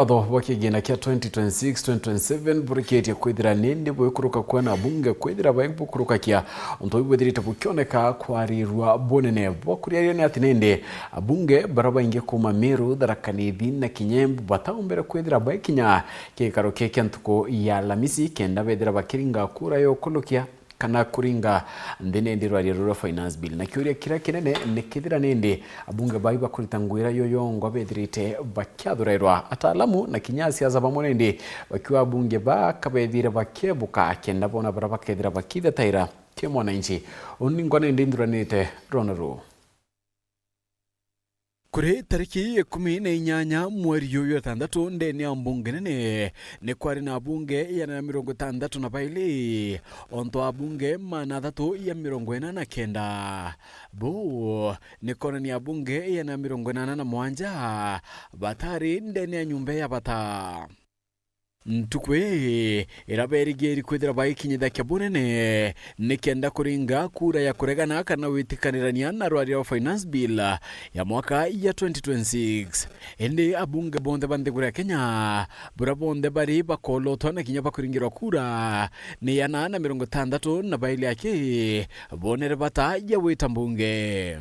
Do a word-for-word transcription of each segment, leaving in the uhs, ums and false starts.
Watho bwa kigina kia twenty twenty-six twenty twenty-seven burikitie kwithira nindi buikuruka kwena abunge kwithira bai bukurukakia untu bwithirite bukioneka kwarirua bunene. Bwa kuriaria ni ati nindi abunge bara baingi kuma Meru, Tharaka Nithi na kinya Embu bataumbire kwithira baikinya kigikaro kia kia ntuku ya Alamisi kenda bethira bakiringa kura ya ukurukia kana kuringa nthi nindi rwaria ruu rwa Finance Bill. Na kiuria kiria kinene ni kethira nindi abunge bai bakurita nguira yo yongwa bethirite bakiathurairwa. Ataalamu na kinya asiasa bamwe nindi bakiuga abunge ba kabethire bakiebuka kenda bona bara bakethira bakithetaira ki mwananchi. Uni ngwa nindi nthuranite rwona ruu. Kuri tariki ikumi na inyanya mweri uyu wa itantatu, ndene ya mbunge nene ni kwari na abunge igana na mirongo itantatu na bairi, ontu abunge maana athatu ya mirongo ina na kenda. Buu ni kwonania abunge igana na mirongo inana na mwanja batari ndene ya nyumba ya bata. Ntuku ii ira berigiri kwithira baikinyithakia bunene ni kenda kuringa kura ya kuregana kana gwitikanirania na rwaria rwa Finance Bill ya mwaka ya twenty twenty-six. Indi abunge bonthe ba nthiguru ya Kenya, bura bonthe bari bakolotwa na kinya bakuringirwa kura, ni igana na mirongo itantatu na bairi aki bonere bata ya gwita mbunge.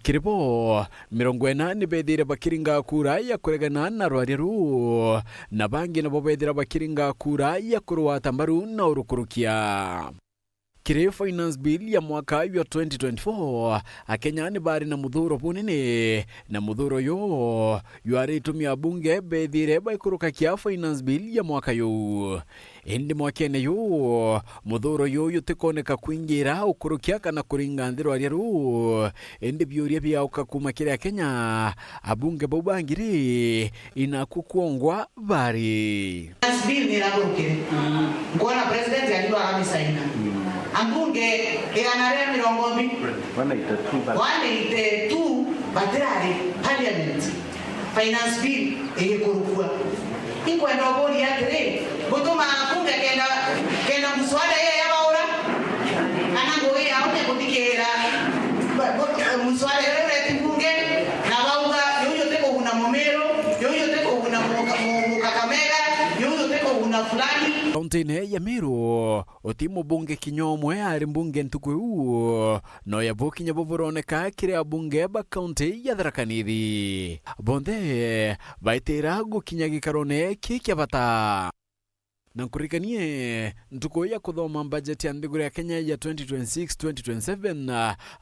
Kiri bo, mirongo ina ni bethire bakiringa kura ya kuregana na rwaria ruu, na bangi nabo bethira bakiringa kura ya kurwata mbaru na urukurukia. Kiri Finance Bill ya mwaka jwa twenty twenty-four, Akenya ni bari na muthuro bunene, na muthuro uyu jwari itumi abunge bethire baikurukakia Finance Bill ya mwaka juu. Indi mwakene juu, muthuro juu jutikoneka kwingira ukurukia kana kuringa nthi rwaria ruu. Indi biuria biauka kuma kiri Akenya, abunge bau bangi ri, inaku kwongwa bari? Finance Bill ni irathukire. Nkwona president ariuga agamisaina. Ambunge igana ria mirongo mbi? One eighty-two. One eighty-two batirari parliament. Finance Bill igikurukua. Inkwenda uburia atiri, butuma bunge kenda, kenda muswada iyo yabaura? Kana ngugi yao ni kuthikira ba-, bu-, muswada uria ureti bunge, na bauga, "Uyu jutikuguna Mumiru, uyu jutikuguna Muka-, Mu-, Mukakamega, uyu jutikuguna fulani"? Kaunti-ini ya Meru, uti mubunge kinya umwe ari mbunge ntuku iu, no ya bukinya buburoneka kiri abunge ba kaunti ya Tharaka Nithi. Bonthe baitira gukinya gikarone ki kia bata. Na nkuririkanie, ntuku ya kuthoma mbajeti ya nthiguru ya Kenya ya twenty twenty-six twenty twenty-seven,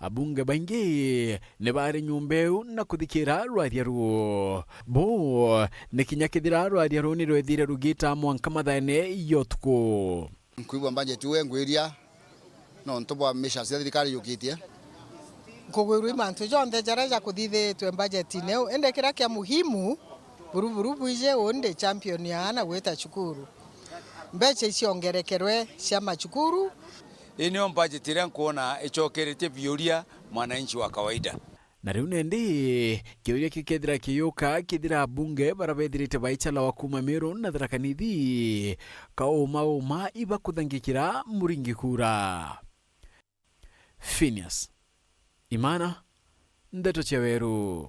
abunge baingi ni bari nyumba iu na kuthikira rwaria ruu. Buu ni kinya kethira rwaria ruu ni rwethire rugita mwanka mathaene ya utuku. Nkwigua budget iu engwiria nontu bwa measures iria thirikari yukitie. Nkugwirua i mantu jonthe jaria jakuthithitue budgetine iu, indi kiria kia muhimu, buru buru bwiji uu ndi champion ya aana gwita cukuru. Mbeca iciongerekerwe cia macukuru. Ii niyo budget iria nkwona icokeretie biuria mwananchi wa kawaida. Na riu nendi, kiuria kikethira kiyuka, kethira abunge bara bethirite baicalawa kuma Meru na Tharaka Nithi, ka uma uma ibakuthangikira muringi kura? Phineas Imana, Ndeto cia Weru.